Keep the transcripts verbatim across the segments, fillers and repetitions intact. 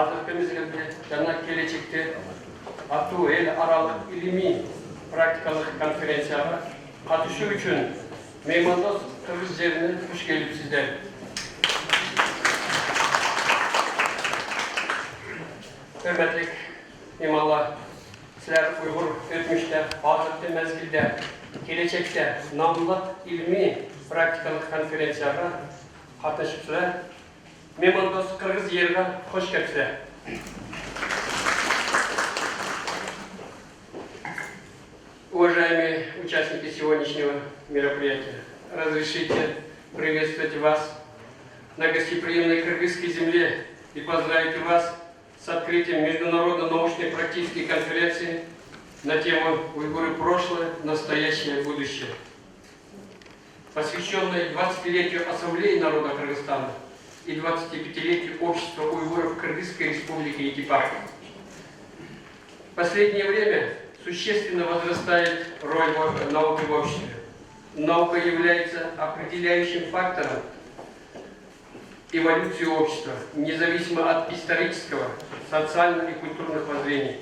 ھازىرقى مەزگىلدە جانا كېلەچەكتە ئاتۇ ئېل ئارالىق ئىلمىي پراكتىكىلىق كونفېرېنسىيەگە قاتنىشىش ئۈچۈن مېھماندوست قىرغىز يېرىنى خۇش كەلدىڭىزلەر. ھۆرمەتلىك مېھمانلار، سىلەر ئۇيغۇر ئۆتمۈشتە، ھازىرقى مەزگىلدە، كېلەچەكتە ناملىق ئىلمىي پراكتىكىلىق كونفېرېنسىيەگە قاتنىشىپسىلەر. مېھماندوست قىرغىز يېرىغا خۇش كەپسىلەر. Уважаемые участники сегодняшнего мероприятия, разрешите приветствовать вас на гостеприимной кыргызской земле и поздравить вас с открытием международной научной практической конференции на тему «Уйгуры: прошлое, настоящее, будущее», посвящённой двадцатилетию Ассамблеи народа Кыргызстана и двадцатипятилетию Общества уйгуров Кыргызской Республики Итипак. В последнее время существенно возрастает роль во- науки в обществе. Наука является определяющим фактором эволюции общества, независимо от исторического, социального и культурных воззрений.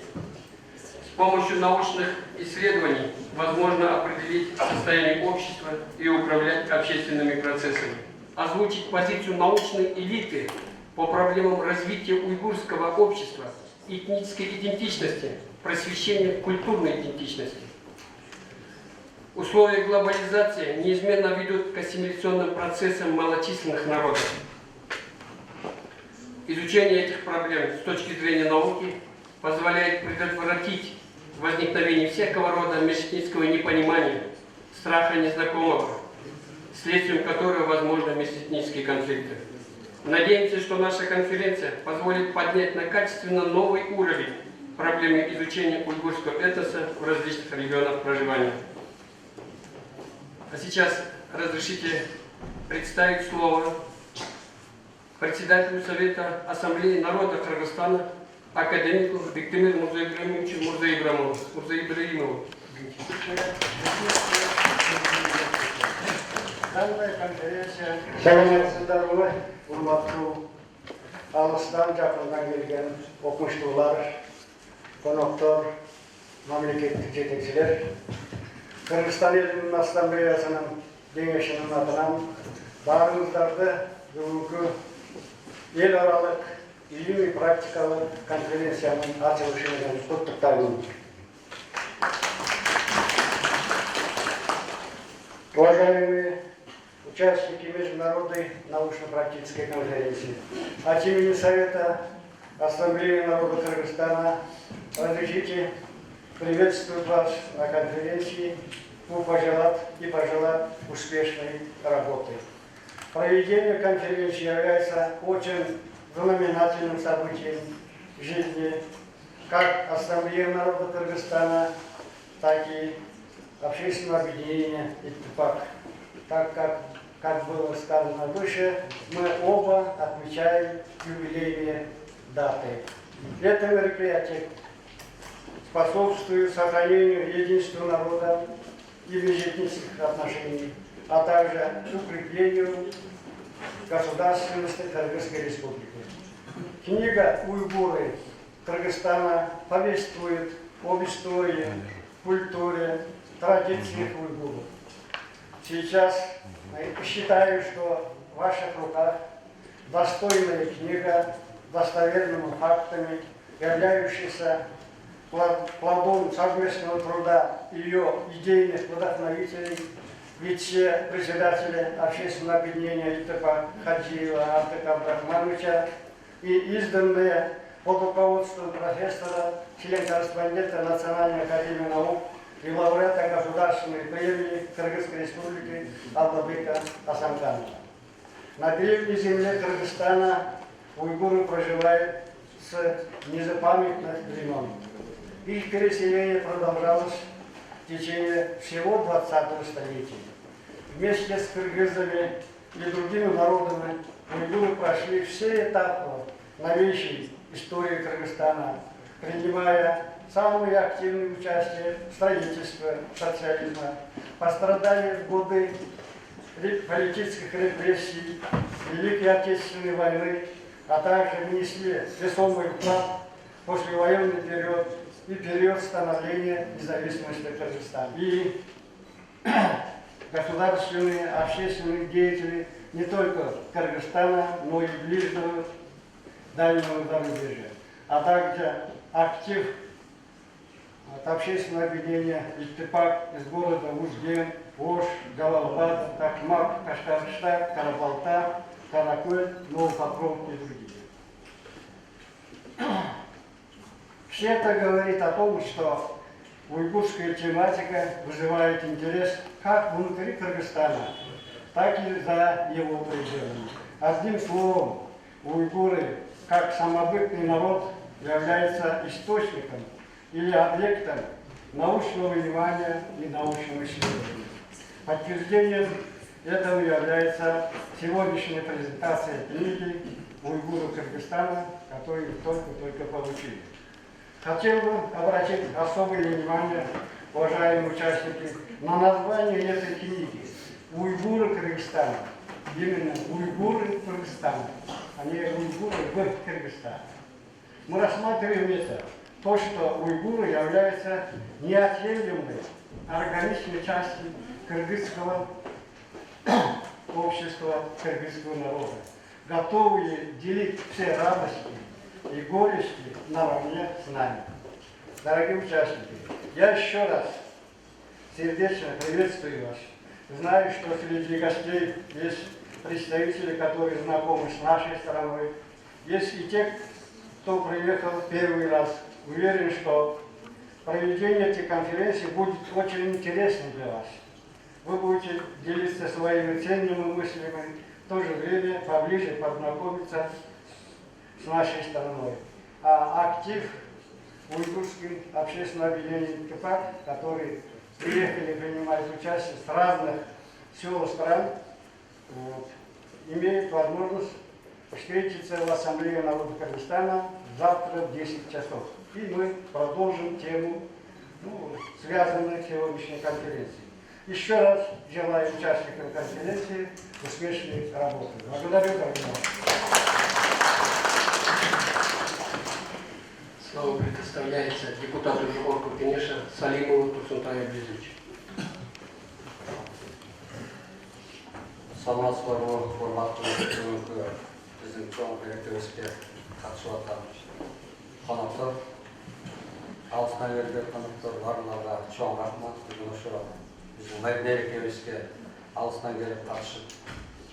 С помощью научных исследований возможно определить состояние общества и управлять общественными процессами. Озвучить позицию научной элиты по проблемам развития уйгурского общества, этнической идентичности, просвещения культурной идентичности. Условия глобализации неизменно ведут к ассимиляционным процессам малочисленных народов. Изучение этих проблем с точки зрения науки позволяет предотвратить возникновение всякого рода межэтнического непонимания, страха незнакомого, следствием которого возможны межэтнические конфликты. Надеемся, что наша конференция позволит поднять на качественно новый уровень проблемы изучения уйгурского этноса в различных регионах проживания. А сейчас разрешите представить слово председателю Совета Ассамблеи народа Кыргызстана академику Бектемир Мурзаибраимовичу Мурзаибрамову, Мурзаибраимову. Данная конференция. Сәләмәтсезләрме, урматтуу алыстан, жакындан келген окумуштуулар, коноктору, мамлекеттик жетекчилер, Кыргызстан элинин Ассамблеясынын кеңешинин атынан баарыңыздарды бүгүнкү эл аралык илимий практикалык конференциянын ачылышы менен куттуктаймын. Уважаемые участники международной научно-практической конференции, от имени Совета Ассамблеи народа Кыргызстана разрешите приветствовать вас на конференции и пожелать, и пожелать успешной работы. Проведение конференции является очень знаменательным событием в жизни как Ассамблеи народа Кыргызстана, так и общественного объединения «Иттифак», так как, как было сказано выше, мы оба отмечаем юбилейные даты. Это мероприятие способствует сохранению единства народа и межэтнических отношений, а также укреплению государственности Кыргызской Республики. Книга «Уйгуры Кыргызстана» повествует об истории, культуре, традициях уйгуров. Сейчас, э, считаю, что в ваших руках достойная книга, достоверными фактами, являющаяся плод- плодом совместного труда её идейных вдохновителей, вице-председателя общественного объединения «Иттифак» Хаджиева Артыка Абдрахмановича и изданная под руководством профессора, член-корреспондента Национальной академии наук и лауреата Государственной премии Кыргызской Республики Албабека Асанканова. На древней земле Кыргызстана уйгуры проживают с незапамятных времён. Их переселение продолжалось в течение всего двадцатого столетия. Вместе с кыргызами и другими народами уйгуры прошли все этапы новейшей истории Кыргызстана, принимая самое активное участие в строительстве социализма, пострадали в годы ре- политических репрессий Великой Отечественной войны, а также внесли весомый вклад в послевоенный период и период становления независимости Кыргызстана. И государственные, общественные деятели не только Кыргызстана, но и ближнего, дальнего зарубежья, а также актив от общественного объединения «Иттифак» из города Узген, Ош, Джалалабад, Такмак, Кашкарштат, Карабалта, Каракөл, Новопокровск и другие. Все это говорит о том, что уйгурская тематика вызывает интерес как внутри Кыргызстана, так и за его пределами. Одним словом, уйгуры, как самобытный народ, являются источником или объектом научного внимания и научного исследования. Подтверждением этого является сегодняшняя презентация книги «Уйгуры Кыргызстана», которую мы только-только получили. Хотел бы обратить особое внимание, уважаемые участники, на название этой книги. «Уйгуры Кыргызстана». Именно уйгуры Кыргызстана, а не уйгуры в Кыргызстане. Мы рассматриваем это, то, что уйгуры являются неотъемлемой органичной частью кыргызского общества, кыргызского народа, готовые делить все радости и горести наравне с нами. Дорогие участники, я еще раз сердечно приветствую вас. Знаю, что среди гостей есть представители, которые знакомы с нашей страной. Есть и те, кто приехал первый раз. Уверен, что проведение этой конференции будет очень интересным для вас. Вы будете делиться своими ценными мыслями, в то же время поближе познакомиться с нашей страной. А актив уйгурских общественных объединений «Иттифак», которые приехали принимать участие с разных сел, стран, вот, имеют возможность встретиться в Ассамблее народов Кыргызстана завтра в десять часов. И мы продолжим тему, ну, связанную с сегодняшней конференцией. Еще раз желаю участникам конференции успешной работы. Благодарю, дорогие. Слово предоставляется депутату Жогорку Кенеша Салимову Турсунтаю Абдюзовичу. سالاماتسىلەرمۇ، ھۆرمەتلىك بۈگۈنكى بىزنىڭ چوڭ كوللېكتىۋىمىزگە قاتنىشىۋاتقان قوناقلار، ئالدىستىن كېلىپ قوناقلار، بارلىرىغا چوڭ رەھمەت. بۈگۈن شۇ بىزنىڭ مەرىكىمىزگە ئالدىستىن كېلىپ قاتنىشىپ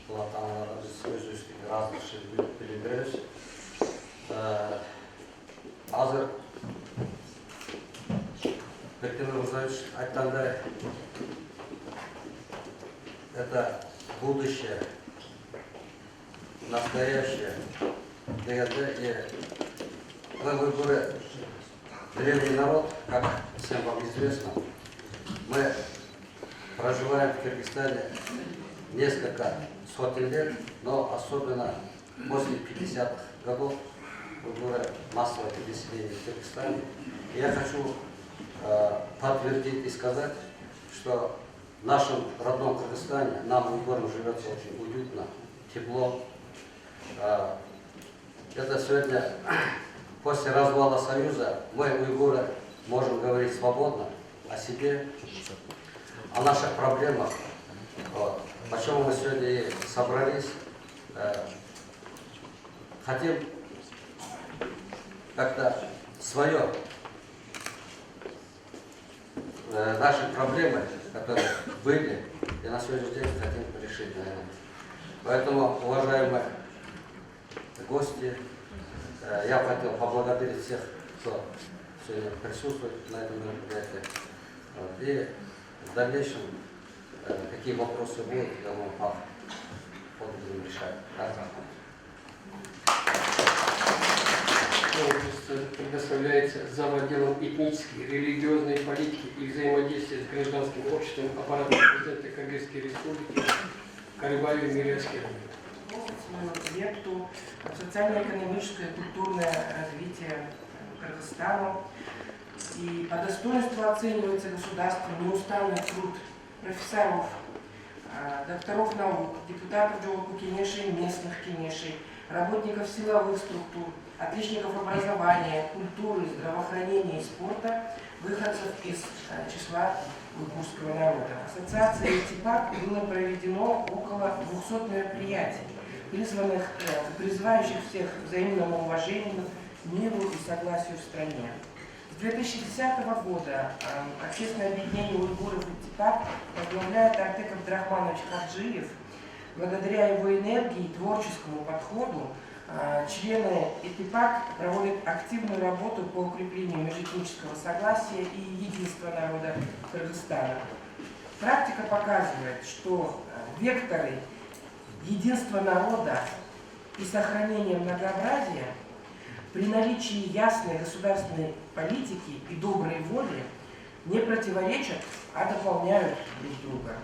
بولۇۋاتقانلارغا بىز ئۆز-ئۆزىدىن رازىلىق بىلدۈرىمىز. ھازىر بىكتىم رۇزايېۋىچ ئېيتقاندەك، это будущее, настоящее. دېگەندە، ئى، мы уйгуры древний народ, как всем вам известно. Мы проживаем в Кыргызстане несколько сотен лет, но особенно после пятидесятых годов уйгуры массовое переселение в Кыргызстане. Я хочу, э, подтвердить и сказать, что в нашем родном Кыргызстане нам, уйгурам, живётся очень уютно, тепло. Э, это сегодня, после развала Союза, мы, уйгуры, можем говорить свободно о себе, о наших проблемах. Вот. Почему мы сегодня и собрались, э, хотим как-то свое, э, наши проблемы, которые были, и на сегодняшний день хотим решить, наверное. Поэтому, уважаемые гости, э, я бы хотел поблагодарить всех, кто сегодня присутствует на этом мероприятии. Вот. И в дальнейшем, э, какие вопросы будут, я думаю, по ходу будем решать. Да? Слово предоставляется зав. Отделом этнической, религиозной политики и взаимодействия с гражданским обществом аппарата президента Кыргызской Республики Карибаевой Мире Аскеровне. По национальному объекту социально-экономическое и культурное развитие Кыргызстана. И по достоинству оценивается государственный неустанный труд профессоров, э, докторов наук, депутатов Джогорку Кенешей, местных кенешей, работников силовых структур, отличников образования, культуры, здравоохранения и спорта, выходцев из э, числа уйгурского народа. Ассоциацией ИТИПАК было проведено около двухсот мероприятий, призванных, э, призывающих всех к взаимному уважению, миру и согласию в стране. С две тысячи десятого года э, общественное объединение уйгуров ИТИПАК возглавляет Артек Абдрахманович Хаджиев. Благодаря его энергии и творческому подходу э, члены ИТИПАК проводят активную работу по укреплению межэтнического согласия и единства народа Кыргызстана. Практика показывает, что э, векторы единства народа и сохранения многообразия при наличии ясной государственной политики и доброй воли не противоречат, а дополняют друг друга.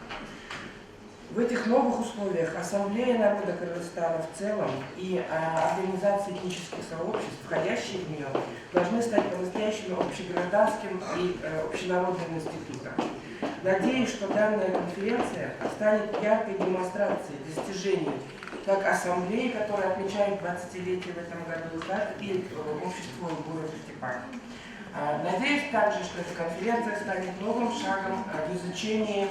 В этих новых условиях Ассамблея народа Кыргызстана в целом и а, организации этнических сообществ, входящие в нее, должны стать по-настоящему общегражданским и э, общенародным институтом. Надеюсь, что данная конференция станет яркой демонстрацией достижений как Ассамблеи, которая отмечает двадцатилетие в этом году, так и э, общества уйгуров ИТИПАК. А, Надеюсь также, что эта конференция станет новым шагом а, в изучении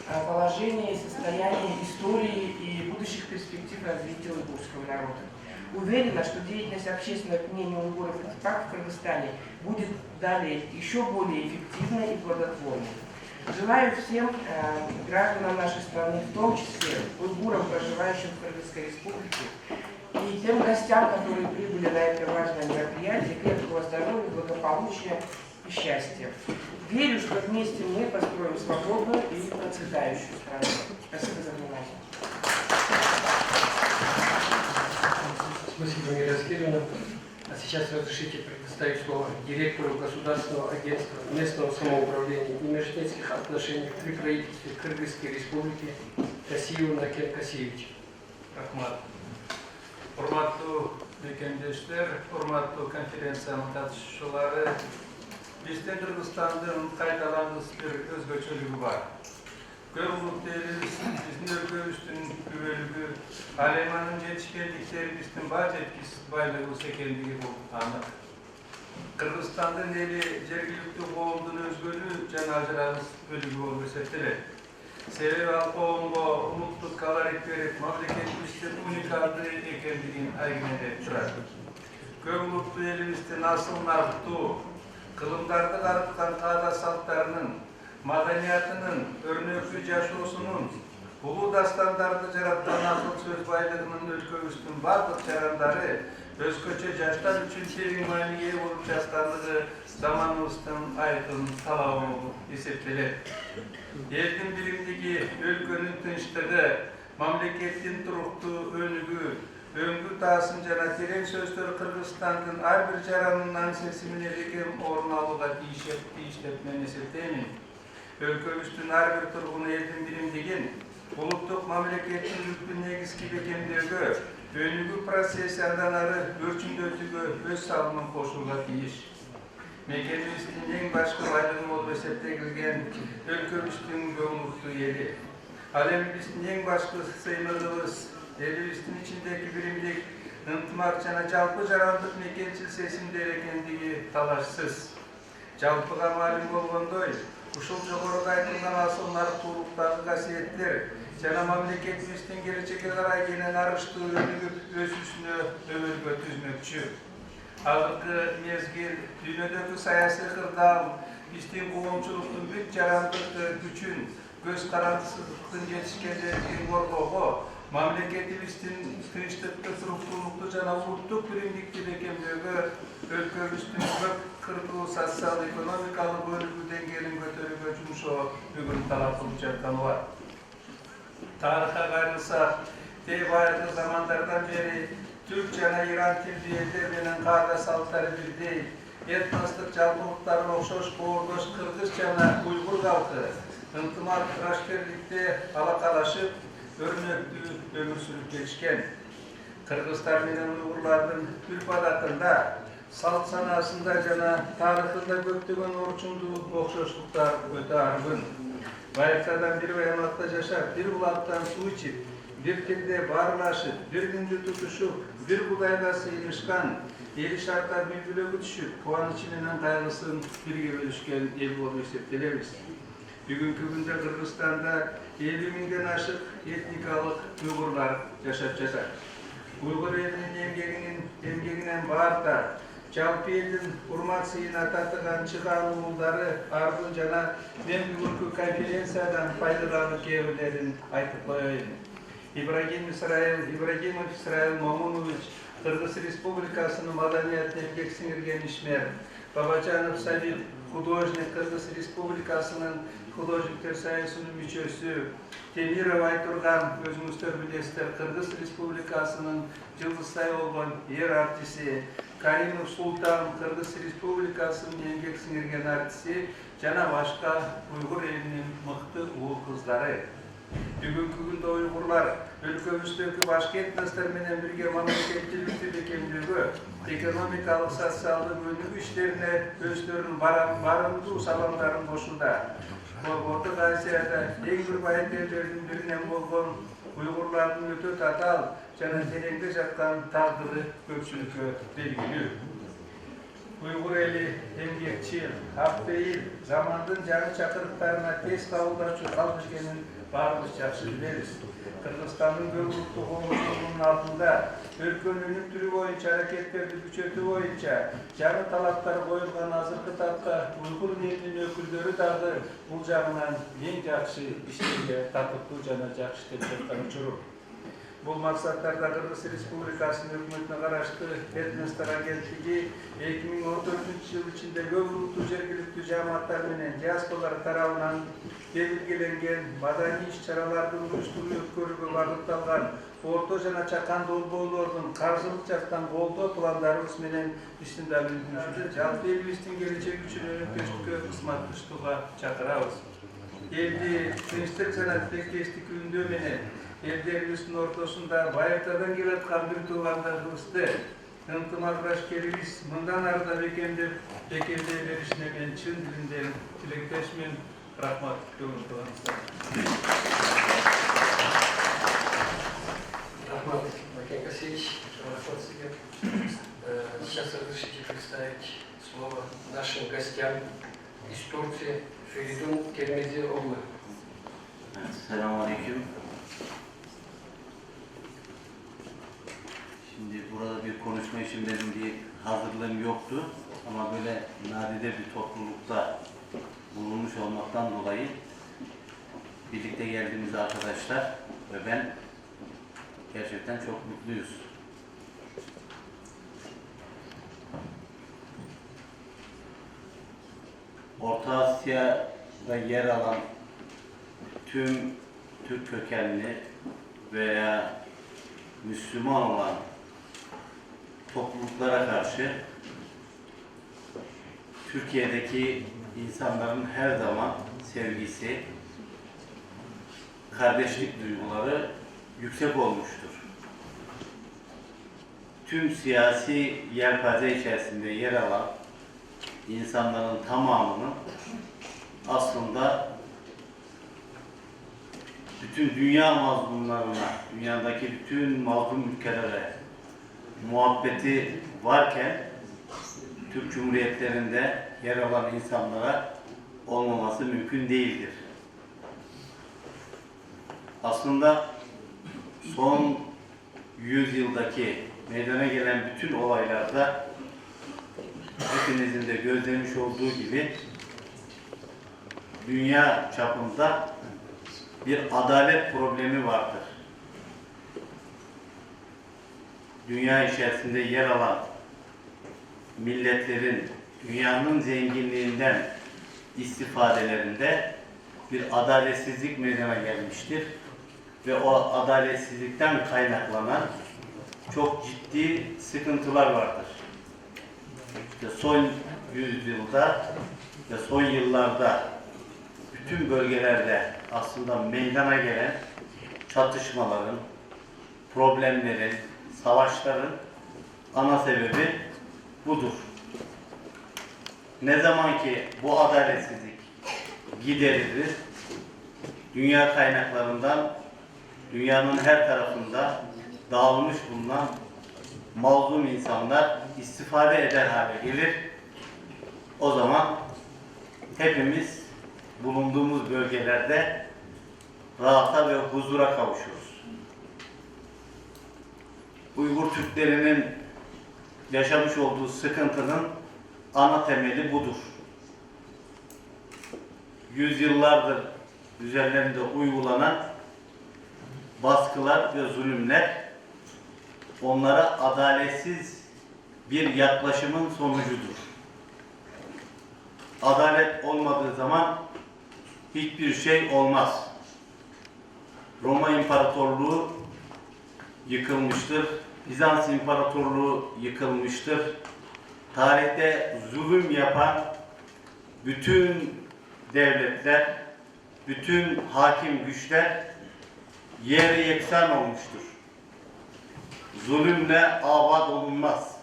а, положения и состояния истории и будущих перспектив развития уйгурского народа. Уверена, что деятельность общественного объединения уйгуров ИТИПАК в Кыргызстане будет далее еще более эффективной и плодотворной. Желаю всем э, гражданам нашей страны, в том числе уйгурам, проживающим в Кыргызской Республике, и тем гостям, которые прибыли на это важное мероприятие, крепкого здоровья, благополучия и счастья. Верю, что вместе мы построим свободную и процветающую страну. Спасибо за внимание. Спасибо, Мира Аскеровна. А сейчас разрешите предоставить слово директору Государственного агентства местного самоуправления и межэтнических отношений при правительстве Кыргызской Республики Касиеву Накен Касиевичу. رەھمەت. ھۆرمەتلىك مۇكەندەشلەر، ھۆرمەتلىك كونفېرېنسىيەنىڭ قاتنىشقۇچىلىرى، بىزنىڭ قىرغىزىستاندىن قايتىلانغۇسى بىر ئۆزگىچىلىكى بار. كۆرۈنۈپ تۇرۇۋېرىسىز، بىزنىڭ ئۆلكىمىزدىن ئۆلگۈ، ئالەمنىڭ يېتىشكەنلىكلىرى بىزدىن بار يەتكۈسىز بايلىقىمىز ئىكەنلىكى بولۇپ قالدى. قىرغىزىستاندا نېلى جەرگىلىكتە قوغۇندىن ئۆزگىلى جاناجىراغىز ئۆلگە بولۇپ ئۆسەتتىلەر. سېۋەبى قوغۇنغا ئۇنۇتلۇق كالارىك بېرىپ، مەملىكەتلىرىمىزدىن ئۇنىكالدى ئىكەنلىكىنى ئايگىنە دەپ تۇرار. كۆپ ئۇنۇتلۇق ئېلىمىزدىن ئاسىل ناغتۇ، قىلىمداردا قارىتقان تادا سالتارنىڭ، مەدەنىيەتىنىڭ، ئۆرنەكلىك جاشۇسىنىڭ، ئۇلۇغ داستانلاردا جاراتقان ناخىل سۆز بايلىقىنىڭ ئۆلكىمىزدىن بارلىق جەريانلىرى ئۆزگىچە جاشلار ئۈچۈن تېرىن مەنىگە ئىگە بولۇپ چاققانلىقى زامانىمىزدىن ئايدىن تالاۋۇ ھېسابلىنىدۇ. ئېلدىن بىلىمدىكى ئۆلكىنىڭ تىنچلىقى، مەملىكەتتىن تۇرۇقتۇ ئۆنۈگۈ، ئۆڭگۈ تاسىن جانا تېرەن سۆزلىرى قىرغىزىستاندىن ھەر بىر جەرياننىڭ نان سېسىمىنى بېكىم ئورۇن ئالغا تېگىشلىك، تېگىشلىك دەپ مەن ھېسابلايمەن. ئۆلكىمىزدىن ھەر بىر تۇرغۇن ئېلدىن بىلىمدىكىن، بولۇپتۇق مەملىكەتنىڭ يۈكتىن نېگىزكى بېكەمدىگى، ئۆنۈگۈ پروسېسسىيەدىن ئارا ئۆرچۈمدە ئۆتۈگە ئۆز سالىمىنى قوشۇلغا تېگىش. مېكەنىمىزدىن ئەڭ باشقا بايلىقى بولۇپ ھېسابلىنىدىغان ئۆلكىمىزدىن گۆڭلۇقتۇ ئېلى. ئالەمىمىزدىن ئەڭ باشقا سىيمىلىقىمىز ئېلىمىزدىن ئىچىندىكى بىرىملىك ئىنتىماق جانا جالپا جاراندىق مېكەنچىل سېسىم دېرەكەندىكى تالاشسىز. جالپىغا مەلۇم بولغاندۇي، ئۇشۇل جۇغۇرىدا ئېيتىلغان ئاسىل نارتۇرلۇقتاغى خاسىيەتلەر جانا مەملىكەتىمىزدىن كېلىچىكى قارايدىغان ئارىشتۇ ئۆنۈگۈپ ئۆسۈشنى ئۆمۈرگە ئۆتكۈزمەكچى. ھازىرقى مەزگىل دۇنيادىكى سىياسىي قىردال بىزدىن قوغۇنچىلىقتىن بۈك جاراندىق كۈچۈن، كۆز قارانتىسىزلىقتىن يېتىشكەندىن كېيىن بولغۇغۇ، مەملىكىتىمىزدىن تىنچلىقتا، تۇرۇقلۇقتا جانا ئۇرتۇق بىلىملىك تېبەكەملىكى ئۆلكىمىزدىن كۆپ قىرقۇ سوتسىيال ئېكونومىكالىق بۆلۈكى دەڭگىنىڭ كۆتۈرۈلگەن جۇمشۇ بۈگۈن تەلەپ قىلىپ چىققان بار. تارىخقا قارىساق، بايىقى زامانلاردىن بېرى تۈرك جانا ئىران تىل دېيەللەر بىلەن قاردا سالتار بىردەي، ئېتنوسلۇق جالپىلىقلارغا ئوخشاش قوغداش قىرغىز جانا ئۇيغۇر خەلقى ئىنتىماق ئىراشكەرلىكتە ئالاقىلىشىپ، ئۆرنەكلىك ئۆمۈر سۈرۈپ كېلىشكەن. قىرغىزلار بىلەن ئۇيغۇرلاردىن ئۆرپ-ئادەتىندە، سالت-ساناسىندا جانا تارىخىدا كۆپلىگەن ئورچۇندۇ ئوخشاشلىقلار ئۆتە ئارغىن. بايىقىدىن بىر بايماقتا جاشاپ، بىر بۇلاقتىن سۇ ئىچىپ، بىر تىلدە بارلىشىپ، بىر دىندا تۇتۇشۇپ، بىر بۇدايغا سىيىشقان ئېلى شارقا بىر بۆلەككە چۈشۈپ، قۇۋانچى بىلەن قايغۇسىنى بىرگە بۆلۈشكەن ئېل بولۇپ ئېسىپ كېلىمىز. بۈگۈنكى كۈندە قىرغىزىستاندا ئەللىك مىڭدىن ئاشۇق ئېتنىكالىق ئۇيغۇرلار ياشاپ ياتىدۇ. ئۇيغۇر ئېلىنىڭ ئەمگىكىنىڭ، ئەمگىكىنىڭ بارىدا جالپىدىن ئۇرماق سىيىنى تارتقان چىغان ئوغۇللىرى ئارىدىن جانا مەن بۈگۈنكى كونفېرېنسىيەدىن پايدىلانغان گەۋدىلەرنى ئېيتىپ قويايلى. ئىبراگىم ئىسرائىل، ئىبراگىموف ئىسرائىل مومۇنوۋىچ، قىرغىز رېسپۇبلىكاسىنىڭ مەدەنىيەت ئەمگەك سىڭدۈرگەن ئىشمەر، باباجانوف سابىت، خۇدوژنىك، قىرغىز رېسپۇبلىكاسىنىڭ خۇدوژنىكلار سويۇزىنىڭ مۇشەۋىسى، تېمىروۋا ئايتۇرغان، ئۆزىمىز تۆر بىلەسىلەر، قىرغىز رېسپۇبلىكاسىنىڭ جۇلدۇزلاي بولغان يەر ئارتىسى، كەرىموف سۇلتان، قىرغىز رېسپۇبلىكاسىنىڭ ئەمگەك سىڭدۈرگەن ئارتىسى، جانا باشقا ئۇيغۇر ئېلىنىڭ مىختا ئوغۇل-قىزلىرى. بۈگۈنكى كۈندە ئۇيغۇرلار ئۆلكىمىزدىكى باشقا ئېتنوسلار بىلەن بىرگە مەملىكەتچىلىكتە بېكىنىدىغۇ، ئېكونومىكالىق، سوتسىياللىق ئۆنۈم ئىشلىرىنى ئۆستۈرۈپ بارا-، بارىدۇ سالاملارنىڭ بوشۇندا. بۇ ئورتا ئاسىيادا ئەڭ بىر باي ئەللەردىن بىرىنىڭ بولغان ئۇيغۇرلارنىڭ ئۆتە تاتال جانا تەرەڭدە ياتقان تەقدىرى كۆپچىلىككە بەلگىلىك. ئۇيغۇر ئېلى ئەمگەكچىل، ھەقپەيىل، زاماندىن جەڭ چاقىرىقلارنى تېز قاۋۇلداشچۇ قالدۇرغىنىنى بارىمىز ياخشى بىلىمىز. قىرغىزىستاننىڭ گۆھىرى تۇغۇلۇشىنىڭ ئالدىدا ئۆلكە ئۆنۈم تۈرى بويىچە ھەرىكەتلەرنى كۈچەيتىش بويىچە جەڭ تەلەپلەر قويۇلغان ھازىرقى تاپتا ئۇيغۇر مىللىتىنىڭ ئۆكۈللىرى دەل بۇ جەڭنىڭ ئەڭ ياخشى ئىشلىرىگە تارتىپتۇ، جانا ياخشى تەكلىپ قىلىپ تۇرۇپ. بۇ مەقسەتلەردە قىرغىز رېسپۇبلىكاسىنىڭ ھۆكۈمىتىنىڭ قاراشلىقى ئېتنوسلار ئاگېنتلىكى ئىككى مىڭ ئون تۆتىنچى يىل ئىچىدە گۆھىرى تۇ جەرگىلىك تۈ جامائەتلەر بىلەن دىياسپورالار تەرەپىدىن بەلگىلەنگەن مەدەنىي ئىش-چارىلەرنى ئۇيۇشتۇرۇپ ئۆتكۈزۈشكە باغلىنىپ قالغان ئورتا جانا چاقان دومبۇلىرىدىن قارشىلىق چاققان قولدۇر پىلانلىرىمىز بىلەن ئىشتىن دەملىك جەلپىي مىللىتىنىڭ كېلەچەك ئۈچۈن ئۈنۈم تۆشلۈككە خىزمەت قىلىشىغا چاقىرىمىز. ئەمدى تىنچلىق سەنئەتلىك كەچلىك ئۈندىمىنى ئەمدى ئۆزىنىڭ ئورتىسىدا باياتادىن كېلىۋاتقان بىر تۇغاندا دوستى ئىنتىماقداش كېلىۋىس مۇندان ئارىدا بېكەمدەپ، بېكەمدەپ بېرىشىنى مەن چىن دىلىمدىن تىلەكداشمەن. رەھمەت، كۆڭۈل قىلىڭىز. رەھمەت، مەكەن كاسىچ، رەھمەت سىزگە. Э, сейчас разрешите представить слово нашим гостям из Турции Феридун Термезиоглу. Selamun Aleyküm. Şimdi burada bir konuşma için benim bir hazırlığım yoktu. Ama böyle nadide bir toplulukta bulunmuş olmaktan dolayı birlikte geldiğimiz arkadaşlar ve ben gerçekten çok mutluyuz. Orta Asya'da yer alan tüm Türk kökenli veya Müslüman olan topluluklara karşı Türkiye'deki insanların her zaman sevgisi, kardeşlik duyguları yüksek olmuştur. Tüm siyasi yelpaze içerisinde yer alan insanların tamamının aslında bütün dünya mazlumlarına, dünyadaki bütün mazlum ülkelere muhabbeti varken Türk Cumhuriyetlerinde yer alan insanlara olmaması mümkün değildir. Aslında son yüzyıldaki meydana gelen bütün olaylarda hepinizin de gözlemiş olduğu gibi dünya çapında bir adalet problemi vardır. Dünya içerisinde yer alan milletlerin dünyanın zenginliğinden istifadelerinde bir adaletsizlik meydana gelmiştir. Ve o adaletsizlikten kaynaklanan çok ciddi sıkıntılar vardır. İşte son yüzyılda ve son yıllarda bütün bölgelerde aslında meydana gelen çatışmaların, problemlerin, savaşların ana sebebi budur. Ne zaman ki bu adaletsizlik giderilir, dünya kaynaklarından dünyanın her tarafında dağılmış bulunan mazlum insanlar istifade eder hale gelir. O zaman hepimiz bulunduğumuz bölgelerde rahata ve huzura kavuşuruz. Uygur Türklerinin yaşamış olduğu sıkıntının ana temeli budur. Yüzyıllardır üzerlerinde uygulanan baskılar ve zulümler onlara adaletsiz bir yaklaşımın sonucudur. Adalet olmadığı zaman hiçbir şey olmaz. Roma İmparatorluğu yıkılmıştır. Bizans İmparatorluğu yıkılmıştır. Tarihte zulüm yapan bütün devletler, bütün hakim güçler yerle yeksan olmuştur. Zulümle abat olunmaz.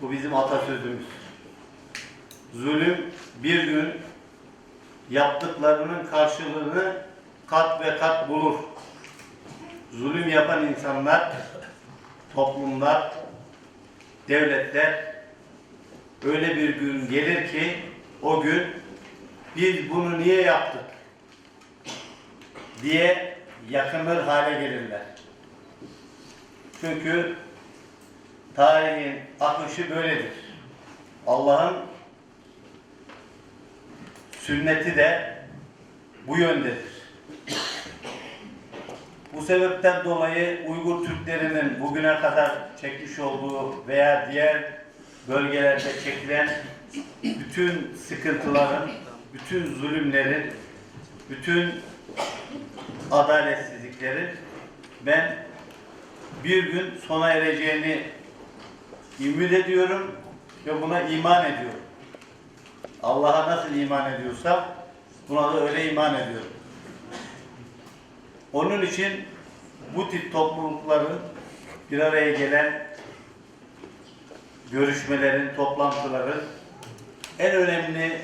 Bu bizim atasözümüz. Zulüm bir gün yaptıklarının karşılığını kat ve kat bulur. Zulüm yapan insanlar, toplumlar, devletler, öyle bir gün gelir ki o gün "Biz bunu niye yaptık?" diye yakınır hale gelirler. Çünkü tarihin akışı böyledir. Allah'ın sünneti de bu yöndedir. Bu sebepten dolayı Uygur Türklerinin bugüne kadar çekmiş olduğu veya diğer bölgelerde çekilen bütün sıkıntıların, bütün zulümlerin, bütün adaletsizliklerin ben bir gün sona ereceğini ümit ediyorum ve buna iman ediyorum. Allah'a nasıl iman ediyorsam buna da öyle iman ediyorum. Onun için bu tip toplulukların bir araya gelen görüşmelerin, toplantıların en önemli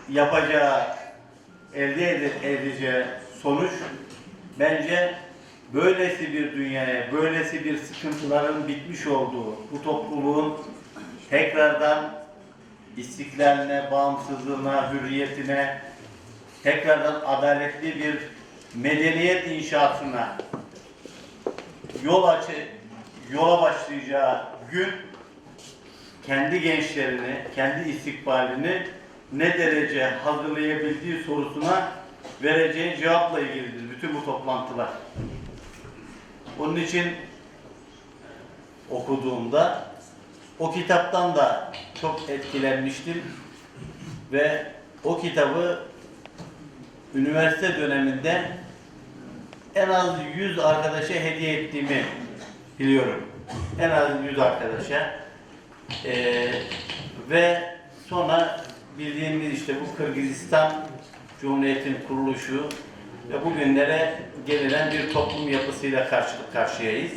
yapacağı, elde ede- edeceği sonuç bence böylesi bir dünyaya, böylesi bir sıkıntıların bitmiş olduğu, bu topluluğun tekrardan istiklaline, bağımsızlığına, hürriyetine, tekrardan adaletli bir medeniyet inşasına yol açı yola başlayacağı gün kendi gençlerini, kendi istikbalini ne derece hazırlayabildiği sorusuna vereceği cevapla ilgilidir bütün bu toplantılar. Onun için okuduğumda o kitaptan da çok etkilenmiştim ve o kitabı üniversite döneminde en az yüz arkadaşa hediye ettiğimi biliyorum. En az yüz arkadaşa. Ee, ve sonra bildiğimiz işte bu Kırgızistan Cumhuriyeti'nin kuruluşu ve bugünlere gelinen bir toplum yapısıyla karşı karşıyayız.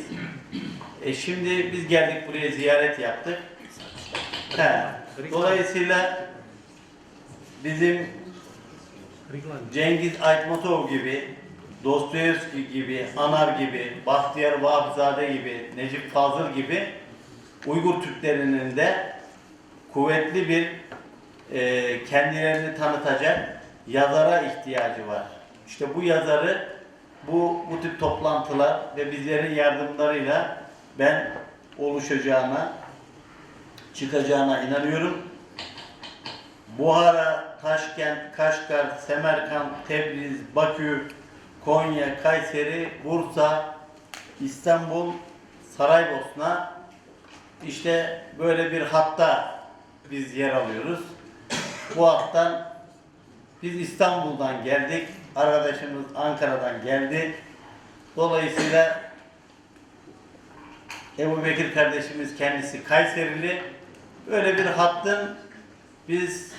E, şimdi biz geldik buraya, ziyaret yaptık. He, dolayısıyla bizim Cengiz Aytmatov gibi, Dostoyevski gibi, Anar gibi, Bahtiyar Vahapzade gibi, Necip Fazıl gibi Uygur Türklerinin de kuvvetli bir, e, kendilerini tanıtacak yazara ihtiyacı var. İşte bu yazarı bu, bu tip toplantılar ve bizlerin yardımlarıyla ben oluşacağına, çıkacağına inanıyorum. Buhara, Taşkent, Kaşgar, Semerkant, Tebriz, Bakü, Konya, Kayseri, Bursa, İstanbul, Saraybosna, işte böyle bir hatta biz yer alıyoruz. Bu hattan biz İstanbul'dan geldik, arkadaşımız Ankara'dan geldi. Dolayısıyla Ebu Bekir kardeşimiz kendisi Kayserili. Böyle bir hattın biz,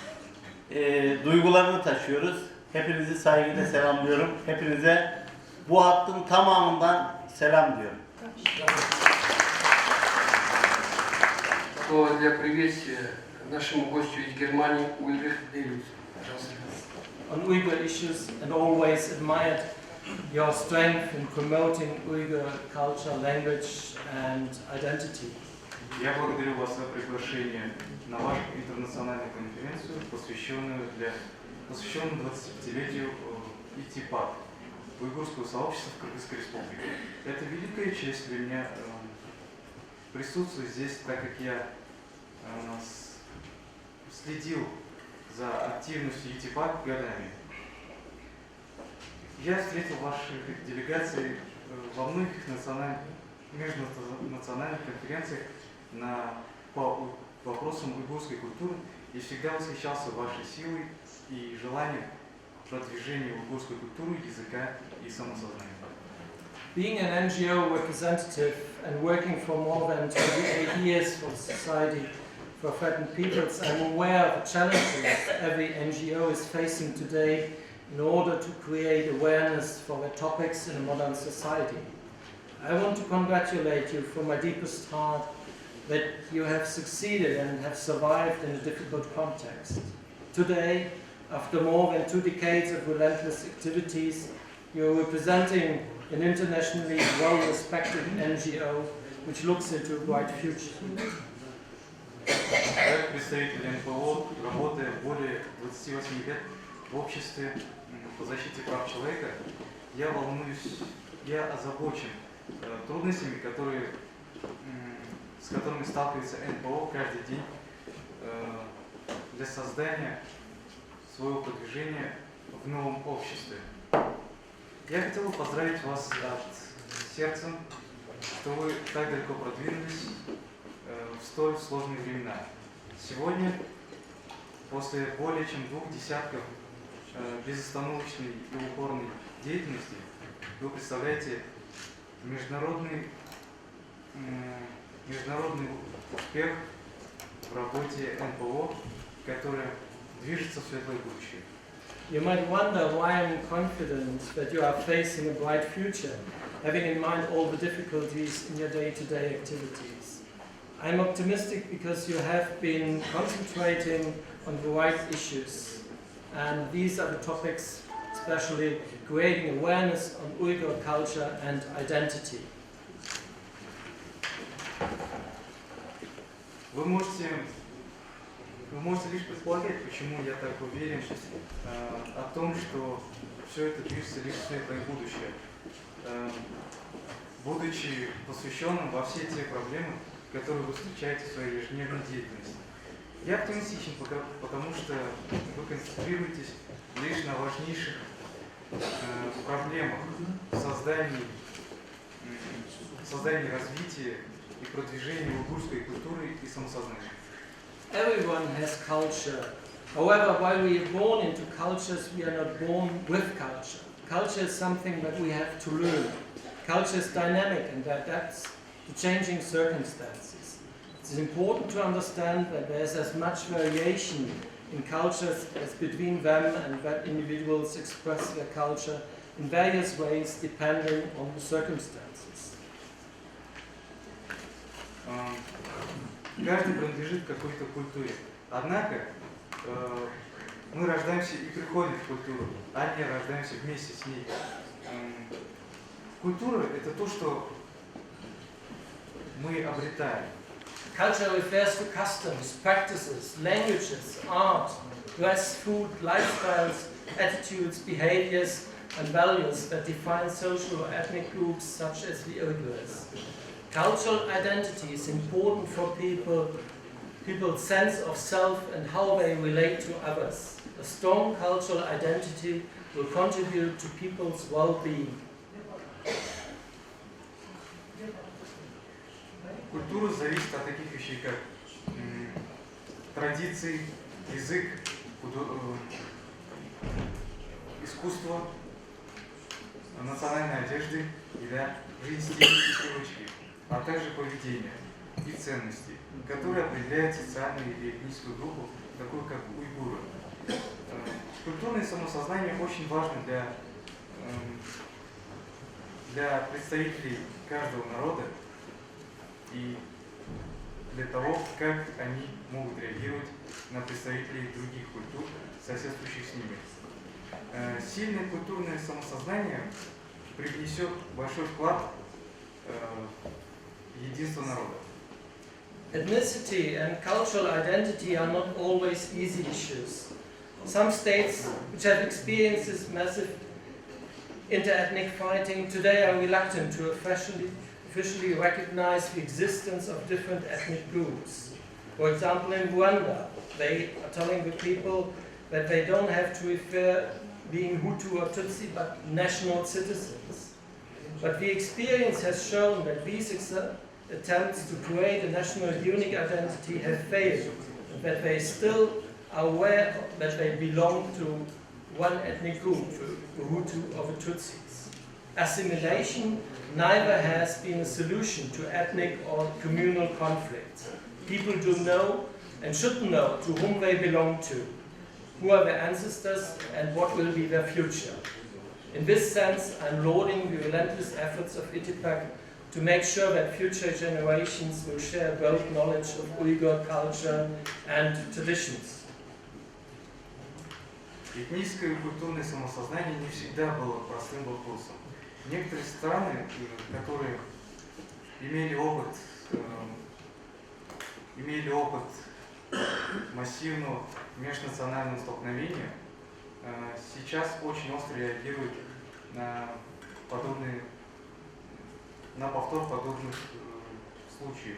e, duygularını taşıyoruz. Hepinizi saygıyla selamlıyorum. Hepinize bu hattın tamamından selam diyorum. Слово для приветствия нашему гостю из Германии Ульрих Делюс. Пожалуйста. On Uyghur issues and always admired your strength in promoting Uyghur culture, language, and identity. Я благодарю вас за приглашение на вашу интернациональную конференцию, посвященную, для, посвященную двадцатипятилетию э, ИТИПАК, уйгурского сообщества в Кыргызской Республике. Это великая честь для меня э, присутствовать здесь, так как я э, с- следил за активностью ИТИПАК годами. Я встретил ваших делегаций э, во многих национальных, межнациональных конференциях на, по у- вопросам уйгурской культуры и всегда восхищался вашей силой и желанием продвижения уйгурской культуры, языка и самосознания. Being an N G O representative and working for more than twenty-eight years for the Society for Threatened Peoples, I'm aware of the challenges every N G O is facing today in order to create awareness for their topics in a modern society. I want to congratulate you from my deepest heart that you have succeeded and have survived in a difficult context. Today, after more than two decades of relentless activities, you are representing an internationally well-respected N G O which looks into a bright future. Как представитель НПО, работая более двадцати восьми лет в обществе м, по защите прав человека, я волнуюсь, я озабочен э, трудностями, которые, м, с которыми сталкивается НПО каждый день э, для создания своего продвижения в новом обществе. Я хотел бы поздравить вас от сердца, что вы так далеко продвинулись э, в столь сложные времена. Сегодня, после более чем двух десятков э, безостановочной и упорной деятельности, вы представляете международный, м, международный успех в работе НПО, которая движется в светлое будущее. You might wonder why I'm confident that you are facing a bright future, having in mind all the difficulties in your day to day activities. I'm optimistic because you have been concentrating on the right issues, and these are the topics, especially creating awareness on Uyghur culture and identity. Вы можете, вы можете лишь предполагать, почему я так уверен э, о том, что все это движется лишь в светлое будущее, э, будучи посвященным во все те проблемы, которые вы встречаете в своей ежедневной деятельности. Я оптимистичен, пока- потому что вы концентрируетесь лишь на важнейших э, проблемах в создании, м, в создании развития и продвижении уйгурской культуры и самосознания. Everyone has culture. However, while we are born into cultures, we are not born with culture. Culture is something that we have to learn. Culture is dynamic and adapts to changing circumstances. It is important to understand that there is as much variation in cultures as between them and that individuals express their culture in various ways depending on the circumstances. Э, Каждый принадлежит к какой-то культуре. Однако э, мы рождаемся и приходим в культуру, а не рождаемся вместе с ней. М, Культура — это то, что мы обретаем. Culture refers to customs, practices, languages, art, dress, food, lifestyles, attitudes, behaviors, and values that define social or ethnic groups such as the Uyghurs. Cultural identity is important for people, people's sense of self and how they relate to others. A strong cultural identity will contribute to people's well-being. Культура зависит от таких вещей, как м, традиции, язык, худо- э, искусство, национальной одежды, еда, жизнь, стили и привычки, а также поведение и ценности, которые определяют социальную и этническую группу, такую как уйгуры. Э, Культурное самосознание очень важно для, эм, для представителей каждого народа и для того, как они могут реагировать на представителей других культур, соседствующих с ними. Э, Сильное культурное самосознание привнесет большой вклад э, в единство народа. Ethnicity and cultural identity are not always easy issues. Some states which have experienced this massive inter-ethnic fighting today are reluctant to officially, officially recognize the existence of different ethnic groups. For example, in Rwanda, they are telling the people that they don't have to refer being Hutu or Tutsi but national citizens. But the experience has shown that these ex- attempts to create a national unique identity have failed, and that they still are aware that they belong to one ethnic group, the Hutu or the Tutsis. Assimilation neither has been a solution to ethnic or communal conflicts. People do know and should know to whom they belong to, who are their ancestors, and what will be their future. In this sense, I'm lauding the relentless efforts of ITIPAC to make sure that future generations will share both knowledge of Uyghur culture and traditions. Этническое и культурное самосознание не всегда было простым вопросом. Некоторые страны, э, которые имели опыт, э, имели опыт массивного межнационального столкновения, э, сейчас очень остро реагируют на подобные, на повтор подобных э, случаев.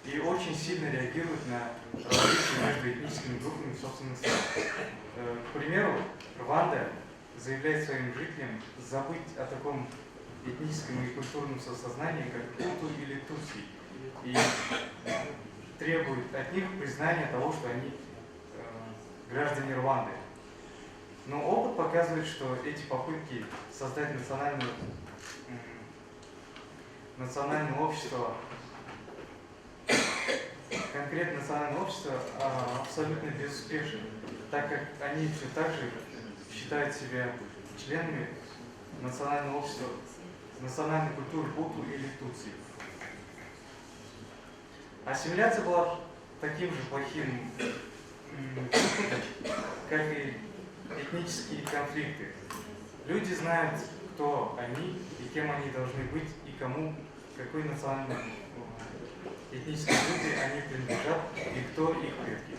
И очень сильно реагируют на различия между этническими группами в собственных странах. Э, К примеру, Рванда заявляет своим жителям забыть о таком этническом и культурном сознании, как Хуту или Тутси, и требует от них признания того, что они э, граждане Рванды. Но опыт показывает, что эти попытки создать национальную, м, национальное общество, конкретное национальное общество а, абсолютно безуспешны, так как они все так же считают себя членами национального общества, национальной культуры Хуту или Тутси. Ассимиляция была таким же плохим м, выходом, как и этнические конфликты. Люди знают, кто они и кем они должны быть, и кому, какой национальной э, этнической группе они принадлежат и кто их предки.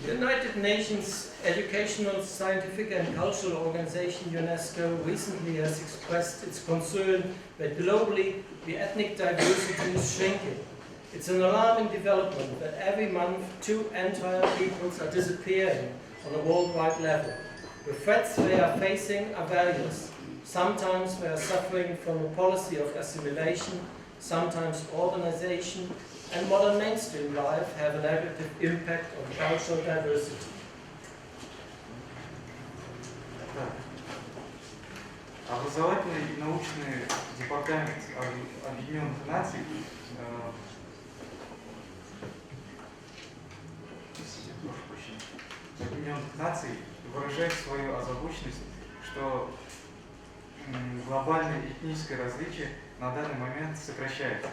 The United Nations Educational, Scientific and Cultural Organization, UNESCO, recently has expressed its concern that globally the ethnic diversity is shrinking. It's an alarming development that every month two entire peoples are disappearing on a worldwide level. The threats they are facing are various. Sometimes they are suffering from a policy of assimilation, sometimes urbanization, and modern mainstream life have a negative impact on cultural diversity. Так. Образовательный и научный департамент Объединенных Наций э, Объединенных Наций выражает свою озабоченность, что м, глобальное этническое различие на данный момент сокращается.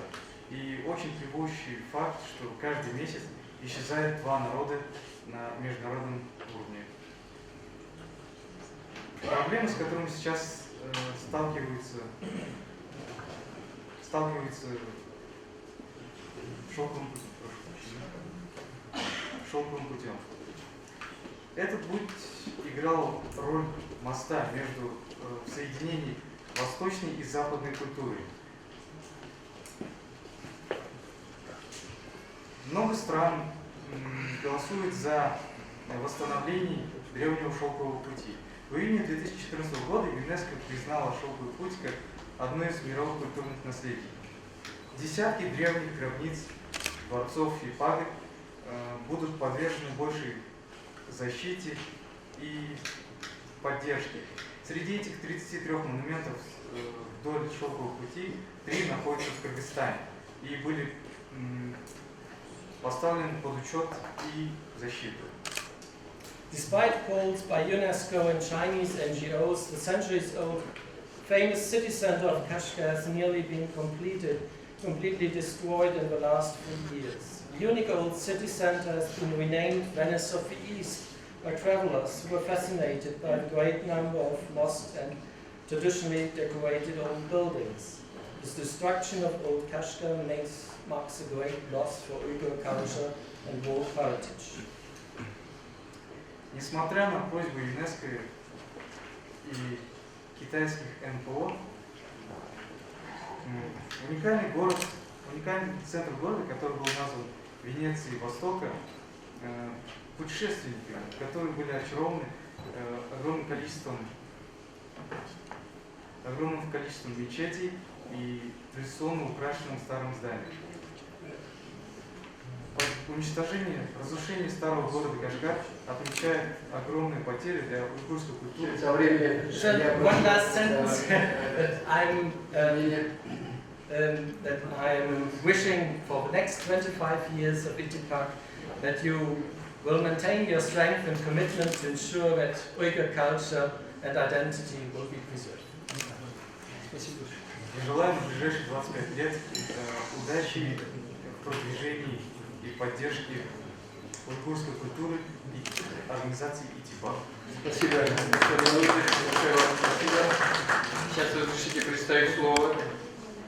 И очень тревожащий факт, что каждый месяц исчезает два народа на международном уровне. Проблемы, с которыми сейчас э, сталкиваются, сталкиваются шелковым путем, прошу прощения, шелковым путем. Этот путь играл роль моста между э, в соединении восточной и западной культуры. Много стран м, голосует за восстановление древнего шелкового пути. В июне две тысячи четырнадцатого года ЮНЕСКО признала шелковый путь как одно из мировых культурных наследий. Десятки древних гробниц, дворцов и пагод э, будут подвержены большей защите и поддержке. Среди этих тридцати трёх монументов э, вдоль шелкового пути три находятся в Кыргызстане и были м, поставлены под учет и защиту. Despite calls by UNESCO and Chinese N G Os, the centuries old famous city center of Kashgar has nearly been completed completely destroyed in the last few years. The unique old city center has been renamed Venice of the East by travelers who were fascinated by the great number of mosques and traditionally decorated old buildings. This destruction of old Kashgar makes, marks a great loss for Uyghur culture and world heritage. Несмотря на просьбу ЮНЕСКО и китайских Н П О, м, уникальный город, уникальный центр города, который был назван Венецией Востока, э, путешественниками, которые были очарованы, э, огромным количеством, огромным количеством мечетей и традиционно украшенным старым зданием. Уничтожение, разрушение старого города Кашгар отмечает огромные потери для уйгурской культуры. Со временем... Just one last sentence that I'm, um, um, that I'm wishing for the next twenty-five years of Ittipak that you will maintain your strength and commitment to ensure that Uyghur culture and identity will be preserved. Спасибо. И желаем в ближайшие двадцать пять лет, э, удачи в продвижении и поддержке уйгурской культуры и организации Итибар. Спасибо. Спасибо. Сейчас разрешите предоставить слово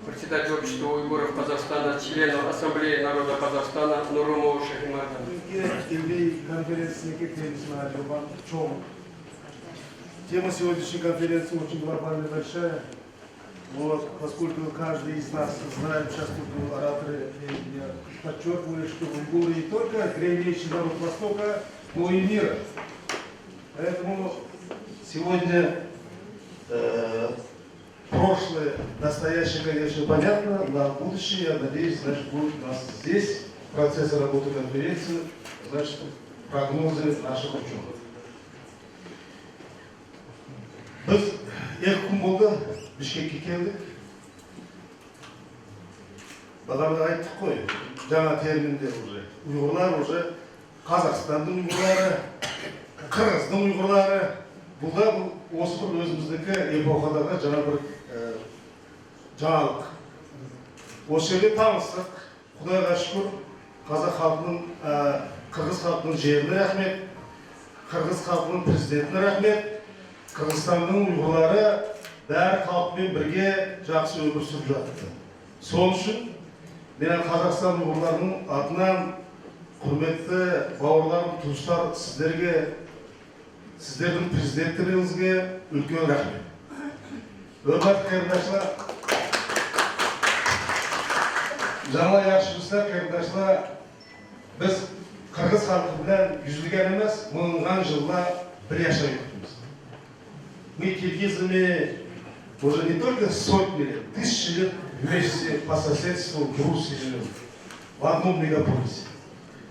председателю общества уйгуров Казахстана, члену Ассамблеи народа Казахстана Нурумову Шахимардану. Бізге Илбей конференциясынікі темасына айтылған чоң. Тема сегодняшней конференции очень глобальная, большая. Вот, поскольку каждый из нас знает, сейчас тут ораторы, э, подчеркивали, что уйгуры не только древнейший народ Востока, но и мира. Поэтому сегодня, э, прошлое, настоящее, конечно, понятно, на будущее, я надеюсь, значит, будут у нас здесь, в процессе работы конференции, значит, прогнозы наших ученых. Biz iki kun bo'ldi Bishkekka keldik. Balamda aytdıq qo'y, жаңа terminde уже. Uyg'urlar уже Qozog'istonning uyg'urlari, Qirg'izning uyg'urlari. Bu da bu o'sib bir o'zimizniki epoxadaga yana bir, e, жаңалық. O'sha yerda tanishdik. Xudoga shukr, qozoq xalqining, e, qirg'iz xalqining jerine rahmet, qirg'iz xalqining prezidentine rahmet, Qirg'izistonning uyg'urlari bari xalq bilan birga yaxshi umr surib yotibdi. So'ng uchun men Qozog'iston uyg'urlarining atidan, hurmatli bauırlarım, tuvuslar, sizlarga, sizlarning prezidentligingizga ulkan rahmat. Hurmatli qarindoshlar, janglar yaxshi bilsa, qarindoshlar, biz qirg'iz xalqi bilan yuzlagan emas, ming'an yillar bir yashab o'tibmiz. Мы, киргизы, мы уже не только сотни лет, тысячи лет вместе по соседству в Руси живем, в одном мегаполисе.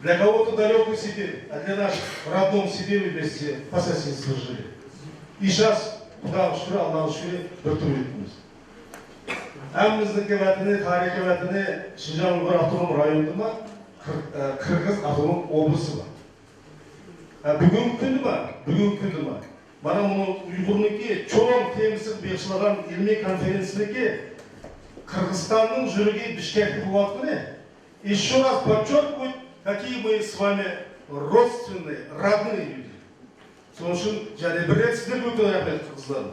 Для кого-то далекой Сибирь, а для нас в родном Сибири вместе по соседству жили. И сейчас, Xudoga shukr, Allohga shukr, bir turibmiz. Hammamizniki vatani, tarixiy vatani Shinjang Uyg'ur avtonom rayonidami, Qir-, e, Qirg'iz avtonom oblastima? Ha, bugungi kundami? Bugungi kundami? Mana buni Uyg'urniki cho'ng temisi bag'ishlagan ilmiy konferensiyaniki Qirg'izistonning yuragi Bishkekda bo'lyaptimi? Еще раз подчеркивает, какие мы с вами родственные, родные люди. So'ng uchun yana bir ret sizlarga ulkan rahmat, qirg'izlar.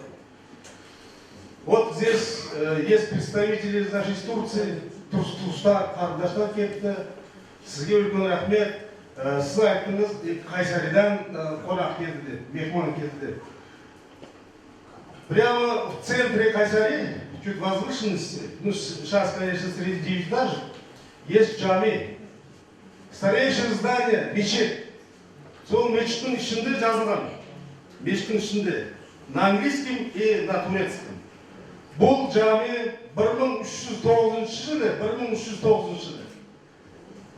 Вот здесь, э, есть представители, значит, из Турции, Tur-, Turkiston qarindoshlar kelibdi. Sizga ulkan rahmat. Э, siz aytdingiz, e, Qaysaridan, e, qonaq keldi deb, mehmon keldi deb. Прямо в центре Кайсари, чуть возвышенности, ну, с-, сейчас, конечно, среди девять этажей, есть джами. Старейшее здание, мечеть. Сол мечеттің ішінде жазылған. Мечеттің ішінде. На английском и на турецком. Бұл джами bir ming uch yuz to'qqizinchi yili, bir ming uch yuz to'qqizinchi yili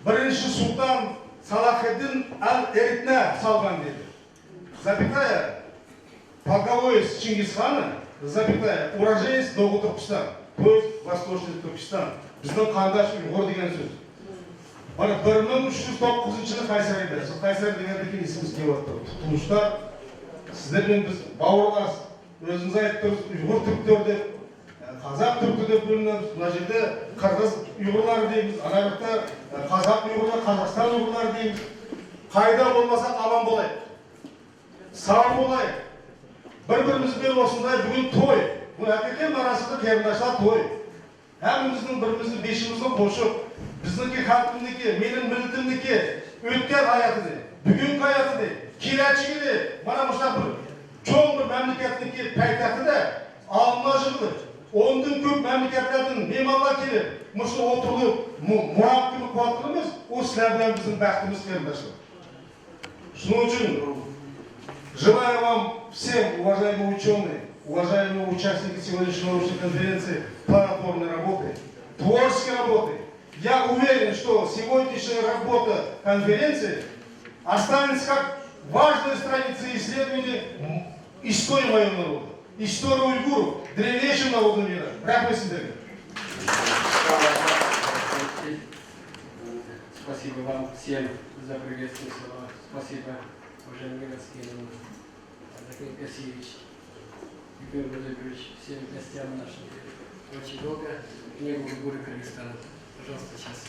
birinchi sultan Салахиддин аль-Эритне салған, dedi. Запятая, полководец Чингисхана, запятая, уроженец Догу Туркестан, то есть Восточный Туркестан. Біздің қандас ұйғыр деген сөз. Бір, бір мың үш жүз тоғызыншы жылы Қайсарда, сол Қайсар дегенде кейін есімізге келіп отыр. Туыстар, сіздер мен біз бауырлас, өзіміз айтып тұрмыз, ұйғыр түріктер деп, ә, قازاق تۈركى دەپ بۆلۈنىمىز، مۇناجىدە قىرغىز ئۇيغۇرلار دەيمىز، ئاناياقتا قازاق ئۇيغۇرلار، قازاقستان ئۇيغۇرلار دەيمىز. قايدا بولمىساق ئامان بولايلى. ساغ بولايلى. بىر-بىرىمىز بىلەن ئاشۇنداي بۈگۈن توي. بۇ ھەقىقىي مەنىسىدە قېرىنداشلار توي. ھەممىمىزنىڭ بىرىمىزنى بېشىمىزغا قوشۇپ، بىزنىڭكى خەلقىمنىڭكى، مېنىڭ مىللىتىمنىڭكى ئۆتكەن ھاياتىنى، بۈگۈنكى ھاياتىنى، كېلەچىكىنى مانا مۇشۇنداق بىر چوڭ بىر مەملىكەتنىڭكى پايتەختىدە ئالماشتۇرۇپ، ئوندىن كۆپ مەملىكەتلەردىن مېھمانلار كېلىپ، مۇشۇ ئولتۇرۇپ مۇ-، مۇھاكىمە قىلىۋاتقىنىمىز، ئۇ سىلەر بىلەن بىزنىڭ بەختىمىز، قېرىنداشلار. شۇنىڭ ئۈچۈن желаю вам всем, уважаемые учёные, уважаемые участники сегодняшней научной конференции, плодотворной работы, творческой работы. Я уверен, что сегодняшняя работа конференции останется как важная страница исследования, м, истории моего народа, истории уйгуров, древнейшего народа мира. Рахмет сиздерге. Спасибо вам всем за приветственные слова. Спасибо, уважаемый Василий Захарий Васильевич, Егор Владимирович, всем гостям нашим. Очень долго не было гуру Кыргызстана. Пожалуйста, сейчас.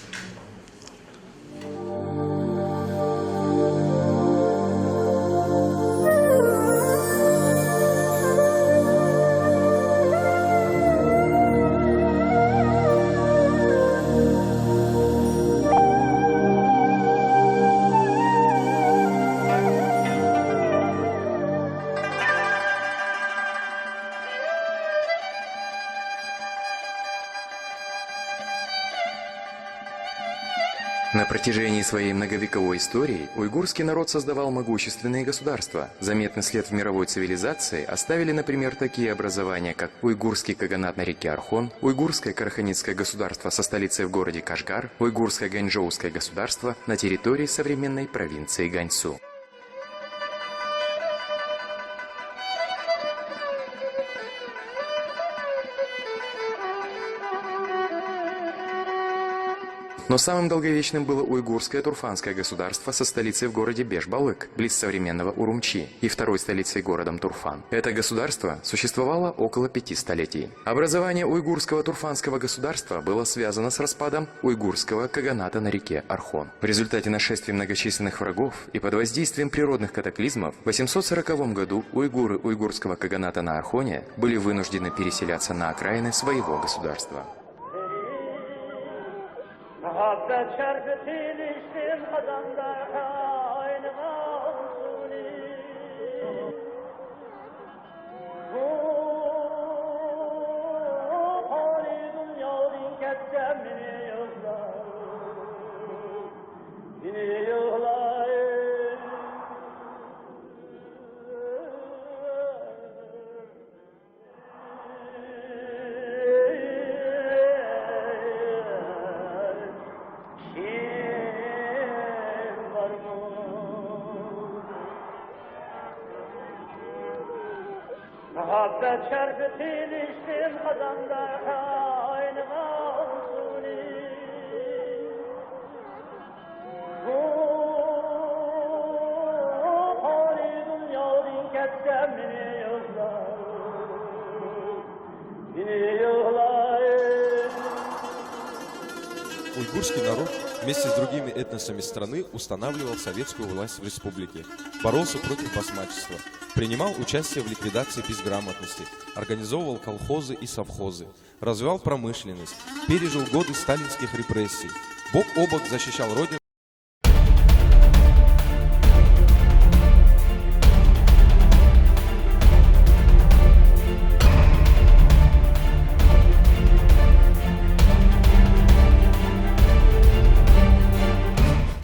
На протяжении своей многовековой истории уйгурский народ создавал могущественные государства. Заметный след в мировой цивилизации оставили, например, такие образования, как Уйгурский каганат на реке Орхон, Уйгурское караханитское государство со столицей в городе Кашгар, Уйгурское ганьчжоуское государство на территории современной провинции Ганьсу. Но самым долговечным было уйгурское Турфанское государство со столицей в городе Беш-Балык, близ современного Урумчи, и второй столицей городом Турфан. Это государство существовало около пяти столетий. Образование уйгурского Турфанского государства было связано с распадом уйгурского каганата на реке Орхон. В результате нашествий многочисленных врагов и под воздействием природных катаклизмов в восемьсот сороковом году уйгуры уйгурского каганата на Орхоне были вынуждены переселяться на окраины своего государства. Muhabbet şerbetini içtim kazanda kaynağan suni. Bu hali dünyadın ketse mini yıklar, mini yıklar. Muhabbet şerbetini içtim kazanda kaynağan suni. Bu hali dünyadan ketse mini yıklar, mini yıklar. Уйгурский народ вместе с другими этносами страны устанавливал советскую власть в республике, боролся против басмачества, принимал участие в ликвидации безграмотности, организовывал колхозы и совхозы, развивал промышленность, пережил годы сталинских репрессий, бок о бок защищал Родину.